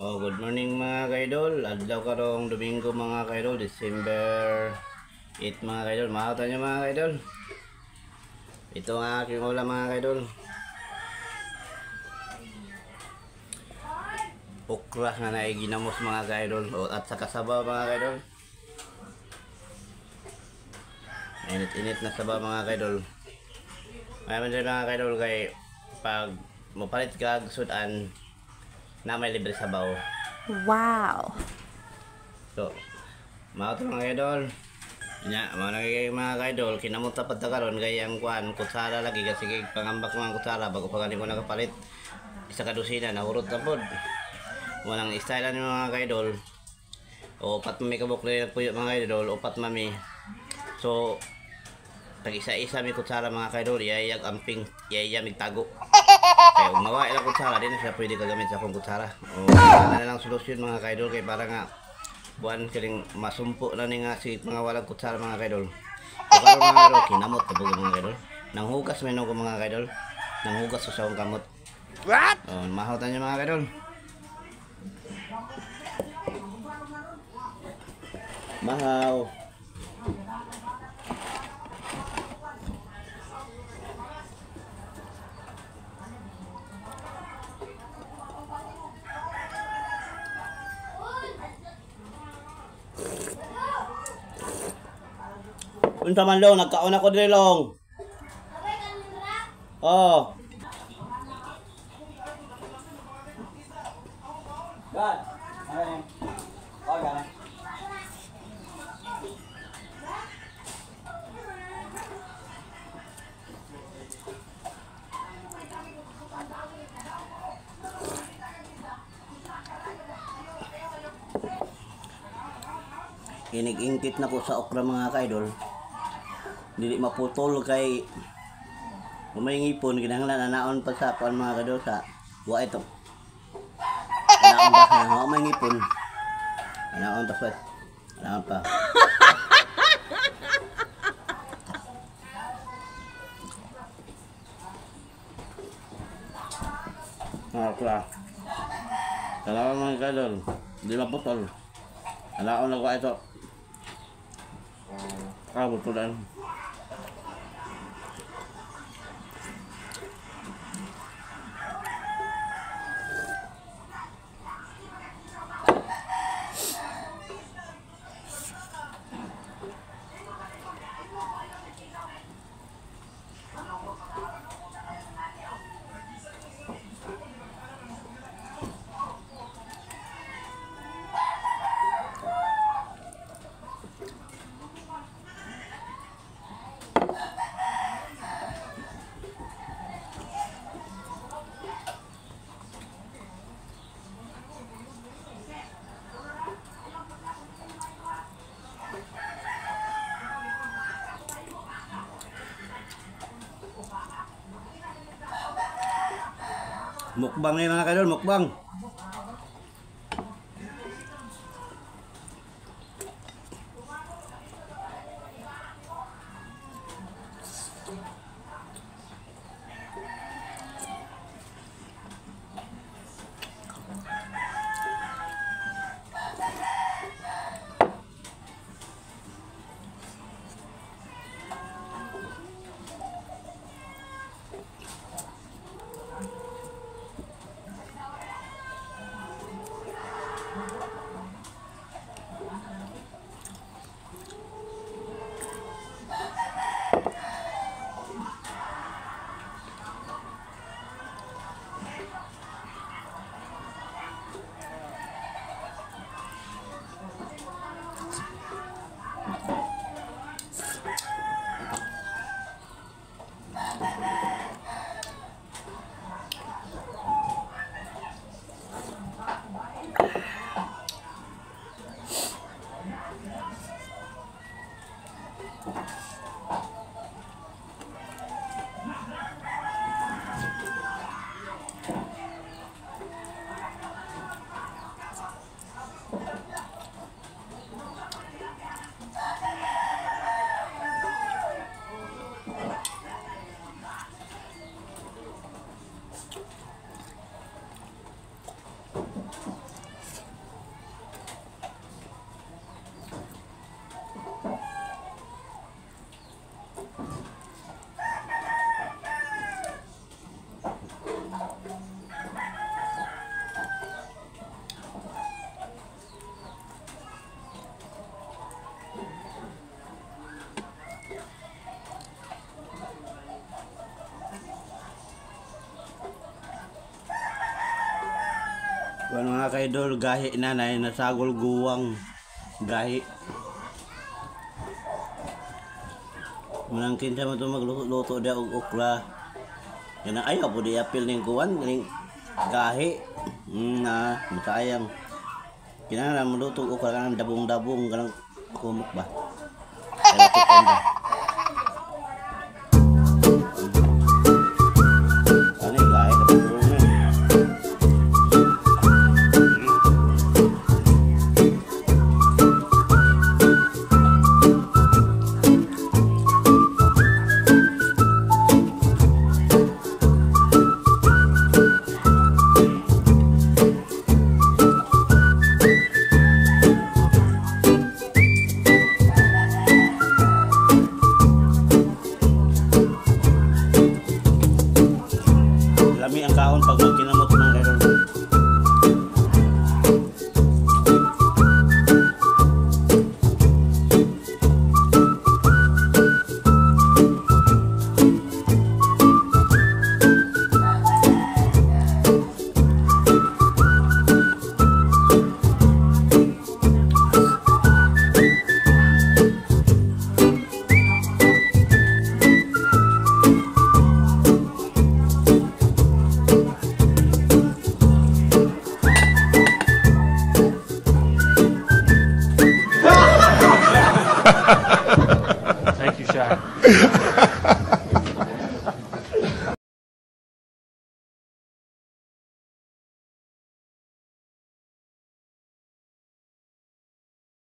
Oh, good morning mga kaidol. Adlaw karong Domingo mga kaidol, December 8 mga kaidol. Mahawatan nyo mga kaidol. Ito ang aking ulam mga kaidol. Okra na naiginamos mga kaidol. O, at saka sabaw mga kaidol. Init-init na sabaw mga kaidol. Ngayon din mga kaidol kay pag mopalit kag sudan na may libre sabaw. Wow. So, mga ito mga kaidol. Nya, mga mga kaidol, kinamuta pa ta karon kay ang kuan kutsara lagi kasi kay pangambak mga kutsara bago pa gani ko nakapalit. Isa ka dosina nahurot na pod. Walang style ni mga kaidol. O upat mami kabuk na nagpuyo mga kaidol, upat mami. So, tag isa-isa mi kutsara mga kaidol, iyayag amping, iyaya migtago. Kaya umawa ilang kutsara, di na siya pwede kagamit sa akong kutsara. O, na lang solusyon mga kaidol kay para nga buwan kining masumpo na ni nga si mga walang kutsara mga kaidol. So karon mga kaidol, kinamot na mga kaidol. Nanghugas man ko mga kaidol. Nanghugas sa akong kamot. What? O, mahawtan niyo mga kaidol. Mahaw. Unsa man long, nagkaon ako diri long. Oh. God. Ay. Oh, gana. Inig-ingkit na ko sa okra mga kaidol. Dili maputol kay kung may ngipon, kinahanglan anaon pa sa kuan mga kaidol sa wa ito. Anaon pa sa may ngipon. Anaon pa sa. Anaon pa. Okra. Salamat mga kaidol. Di maputol. Anaon na ko ito. Ah, putulan. Mukbang na mga kaidol, mukbang. Kuan, mga kaidol, gahi na na nasagol guwang gahi. Manang kinsa man to magluto dia og okra. Kana ayaw po di apil ning kuan ning gahi. Na masayang. Kinahanglan mo luto og okra kanang dabong-dabong, kanang kumok ba. Kaya ba? Ano yung gahi ka pa? Lami ang kaon pag magkinamot, mga kaidol. Thank you, Shaq.